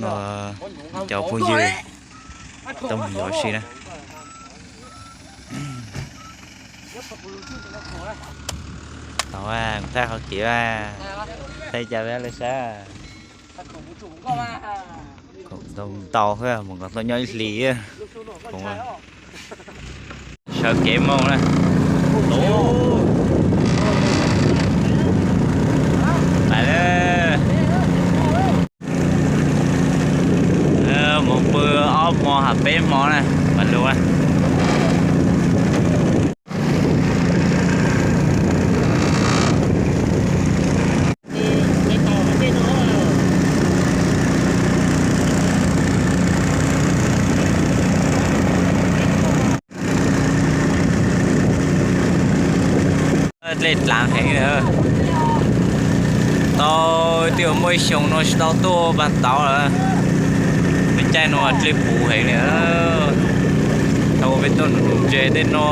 No cov phooj ywg tau mus yos si na. Tau, kuv thaij qhov kev, thaij cas peb le sab. Khoom ntau ntau xwb, mus kom tau nyob ib hlis. Sawv kev mus na. Pais lawm. Mus pw ob hmo hab peb hmo na, mam lug na. Dlej dlav heev lawm. Tau twb muaj ib xyoos no tsis tau tuaj paj tauv lawm. Peb caij no dlej puv heev li. Thaum peb tuaj nuv ntses tej no,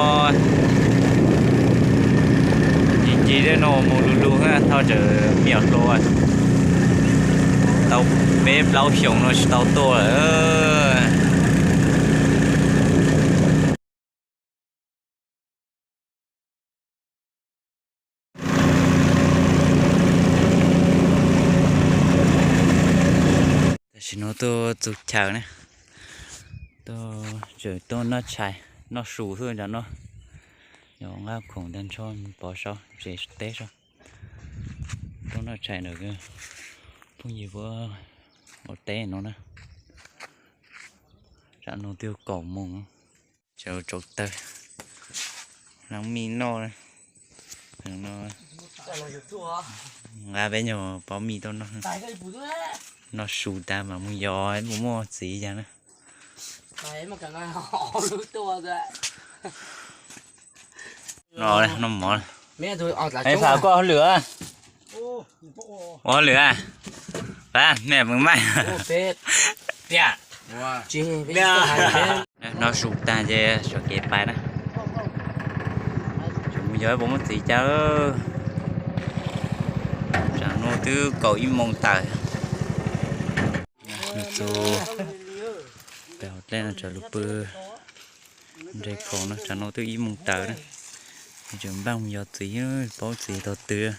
ncig ncig tej no mus lug lug na, thaum tseem me nyuam hluas. Tau peb plaub xyoos no tsis tau tuaj lawm. Tam sim no tuaj txug chaw na, tuaj tseem tuaj noj tshais, noj su xwb ntawm no. Yog nqaj khoom tag nrho pov saud, tsev teb saud. Tuaj noj tshais ntawm phooj ywg puab ua teb no na. Tsam no twb kaum moos, tsam tsau tawg, hlab mij noj. Nqa peb nyuag pob mij tuaj noj, noj su tag mas mus yos, mus muaj txiv cas na. No, noj mov. Pham, koj hauj lwm? Ua hauj lwm a? Pab niam mws maij. Noj su tag ces sawv kev pais na. Tseem mus yos puas muaj txiv cas. Tsam no twb kaum ib moos tawm. Nws txug pem hauv dlej no tsam lub pw nres khoom no, tsam no twb ib moos tawm na. Tseem npaj mus yos txiv, paub txiv tau twg.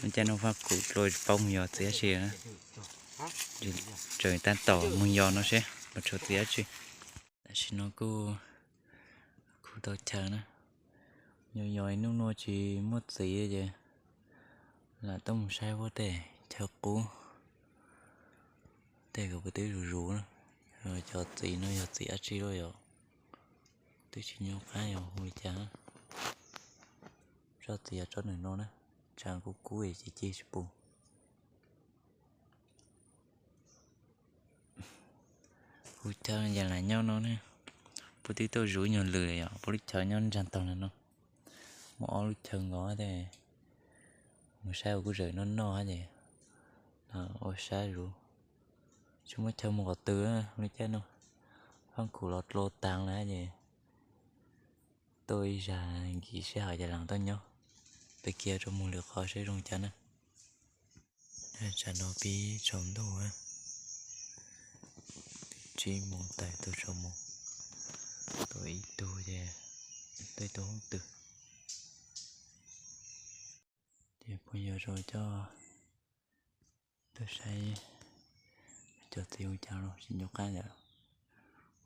Lub caij no faj kuv dlua tsis paub mus yos txiv dab tsi na. Tseem tab tom mus yos no seb puas tshuav txiv dab tsi. Tam sim no kuj khu tau chaw na. Yog yos ib hnub no tsis muaj txiv ces lam tuaj mus saib puab tej chaw qub, tej uas puas twb zuj zus na. Cov txiv no yog txiv dab tsi los yog twb tsis nyob qab, yog hu li cas. Tsob txiv yog tsob ntawm no na, tsam kub kub ces ci tsis pum. Kuv chaw ces lam nyob no ne. Puab twb tuaj zuv nyuag lwm yom, puab lub chaw nyob ntsaag taug ntawm no. Muaj ob lub chaw nkaus, mus saib ua kuj zawm noj noj ces ua sab zuv. Tsis muaj chaw mus qhov twg lub caij no. Faj kuv los dlua taag lawm ces tuaj ib zag nkim sij hawm ces lam tuaj nyob. Peb khiav rau mus lwm qhov seb zoo cas na. Tsam no pib tsaus ntuj, tsib moos tawm tuaj tsaus moos, tuaj ib tug ces tuaj ib tug hoob twg. Ces phooj ywg rau coj tuaj saib cov txiv ua cas los tsis nyob qab ntawd.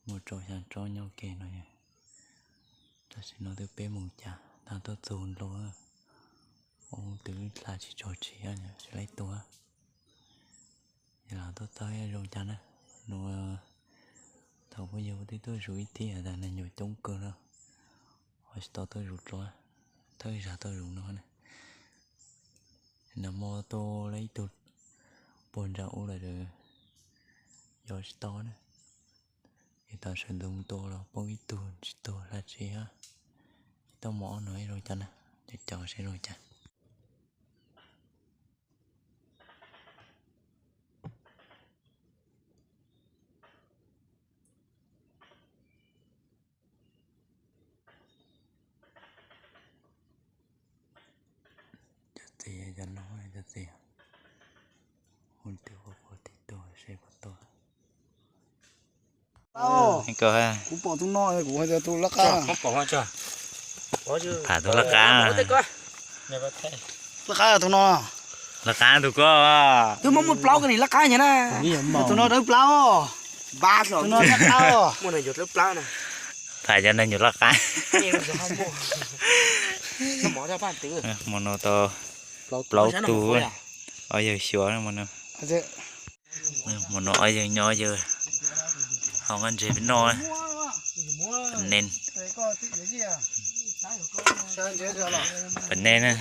Muaj rau xya tsob nyob ke no. Tam sim no twb peb moos cas tag tuaj txug ntua, ua hoob twg hla tsis tso tseg, tsis laib tua. Ces lam tuaj txog zoo cas na. Nua thaum phooj ywg twb tuaj zuv ib thib tas nag nyuam coob kawg no, ho tsis tau tuaj zuv dlua, thawj zag tuaj zuv no na. Nag hmo tuaj lawm ib tug puag nram ub lawm, yos tsis tau na. Ces tau sawv ntxov mus tua los poob ib tug tsis tuag hla tsis hab. Ces tuaj mus ob no zoo cas na, cov cov seb zoo cas. Cov txiv, cov no, cov txiv. Kuv pom tus no, kuv hais tias tus laj qab. Pham tus laj qab. Laj qab tus no. Laj qab tus ko. Twb muaj muaj plaub ko ni laj qab nyab na. Tus no dawb plaub. Tus no laj qab. Pham cov neeg nyuam laj qab. Hmo no tau plaub tug, ob yawg xyuas hmo no. Hmo no ob yawg nyob ob yawg hau nqaij ntses peb noj. Pam nees. Pam nees na.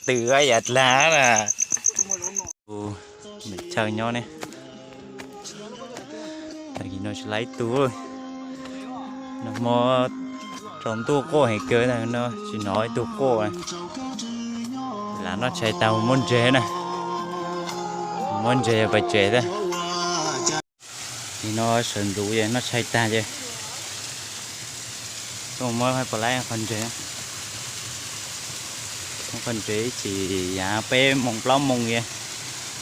Twm yav dlag na. Chaw nyob ne. Tag kis no tsis laiv ib tug. Nag hmo tsaus ntuj quaj heev kawg, no tsis hnov ib tug quaj. Lam noj tshais tag mus muab ntses na. Muab ntses pais tsev thiab. Nim no sawv ntxuv es noj tshais tag ces tuaj muab pov laib qhov ntses. Muab qhov ntses ib chim yav peb moos plaub moos es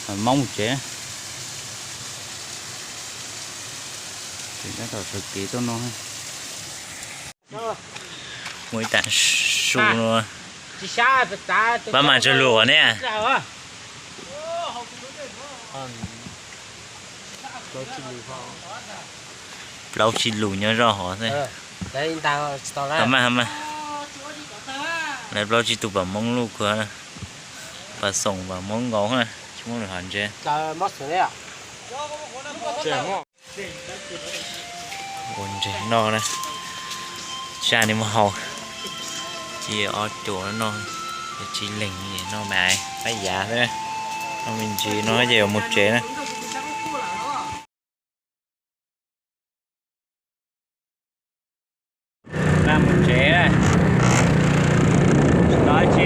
mam mus tsev. Tseem tab tom sawv kev tuaj no. Muaj ib tag su no. Pab mas tsuas lus ne. Plaub tsib lus nyob zoj hov xwb. Mas mas, lawv plaub tsib tug pam Hmoob luj kawg, pam xoom pam Hmoob nkaus, tsis muaj lwm hom ntses. Ua ntses noj na, tsa ni mus haus, ci ob cuam no, tsis leeg noj mas pab yav xwb, noj me ntsis no ces yuav mus tsev na. Pab mus tsev, tsis tau dab tsi,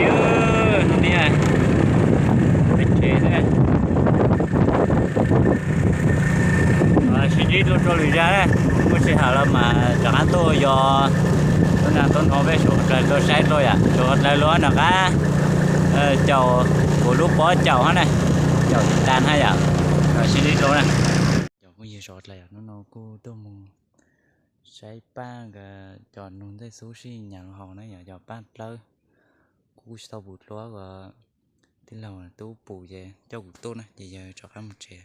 niaj peb tsev xwb. Sib ntsib dua rau lwm zaj, muaj sij hawm los mas rov qab tuaj yos, tuaj nag tuaj no peb sawv dlawg tuaj saib dua yom, sawv dlawg los nram qab caum kuv lub pob caum hab na, caum tas hab yom, sib ntsib dua na. Cov phooj ywg sawv dlawg, hnub no kuj tuaj mus saib pab nkawd cov nug ntxaij xub sij nyas haus na yom, cov pab plawb. Kuv tsis tau pum dluab, tij laug Tub pum ces coj kuv tuaj na ces yawg rov qab mus tsev.